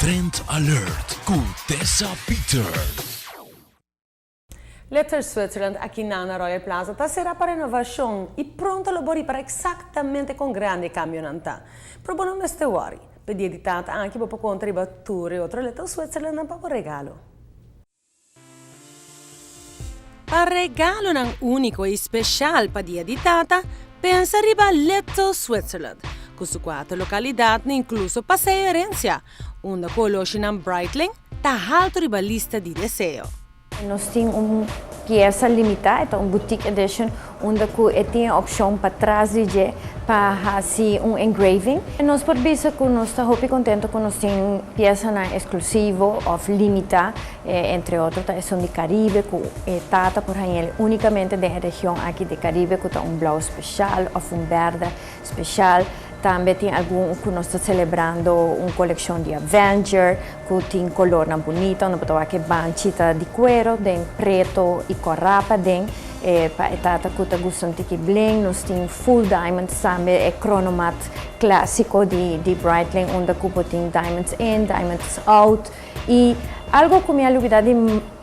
Trend Alert ku Tessa Peters. Little Switzerland aki na na Royal Plaza ta sera pa renovacion y pronto lo bo ripara exactamente con grandi e cambionan ta. Pero bo no mester worry, p'e dia di tata aki bo por conta riba tur e otro Little Switzerlandnan pa bo regalo. Pa regalonan úniko i speshal pa Dia di Tata, pensa riba Little Switzerland, ku su kuater lokalidatnan inkluso Paseo Herencia, unda ku oloshinan Breitling ta haltu riba lista di deseo. Nos tin un piesa limitá, e ta un boutique edition, unda ku e tin e opshon pa tras di dje pa hasi un engraving. Nos por bisa ku nos ta hopi kontento ku nos tin piesanan eksklusivo òf limitá, entre otro ta esun di Karibe ku e tata por hañ'el únikamente den e region aki di Karibe ku ta un blou speshal òf un bèrdè speshal. Tambe tin algun ku nos ta selebrando un kolekshon di Avenger ku tin kolornan bunita unda bo ta wak e banchi ta di kuero den preto i kòrá paden. E pa e tata ku ta gusta un tiki bling nos tin full diamonds tambe e kronomat klásiko di di Breitling unda ku bo tin diamonds in, diamonds out. I algo ku mi a lubidá di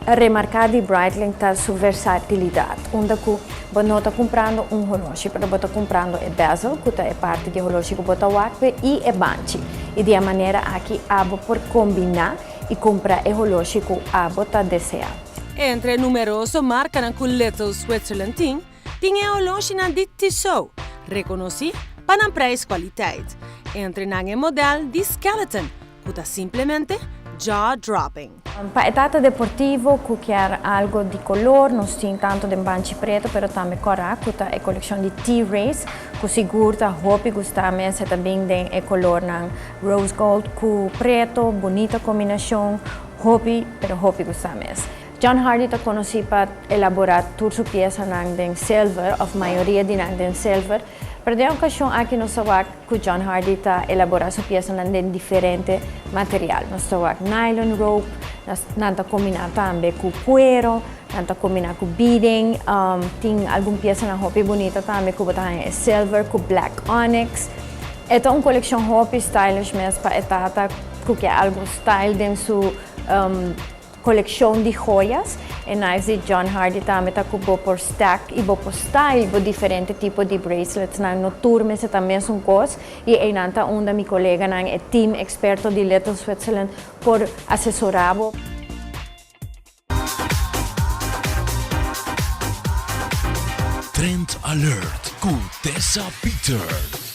remarká di Breitling ta su versatilidat, unda ku bo no ta kumprando un holoshi, pero bo ta kumprando e bezel, ku ta e parti di e holoshi ku bo ta wak p'e, i e banchi. I di e manera aki abo por kombiná i kumpra e holoshi ku abo ta deseá. Entre e numeroso markanan ku Little Switzerland tin, tin e holoshinan di Tissot, rekonosí pa nan prijs-kwaliteit. Entre nan e modèl di Skeleton, Cu ta simplemente jaw dropping. Pa e tata deportivo cu kier algo di color nos tin tanto den banchi preto pero tambe cora cu ta e coleccion di T-Race cu sigur ta hopi gusta mes e ta bin den e colornan rose gold cu preto bunita combinacion hopi pero hopi gusta mes. John Hardy ta conoci pa elabora tur su piesanan den silver of mayoria di nan den silver pero den e ocasion aki nos ta wak Ku John Hardy ta elaborá su piesanan den diferente material. Nos ta wak nylon rope, nan ta kombiná tambe ku kuero, nan ta kombiná ku beading. Tin algun piesanan hopi bunita tambe ku bo ta haña e silver ku black onyx. E ta un kolekshon hopi stylish mes pa e tata ku ke algu style den su Coleccion di joyas, e knives di John Hardy tambe ta cu bo por stack y bo por style bo diferente tipo di bracelets nan no tur mester ta mesun cos y eynan ta unda mi coleganan e team experto di Little Switzerland por asesora bo. Trend Alert cu Tessa Peters.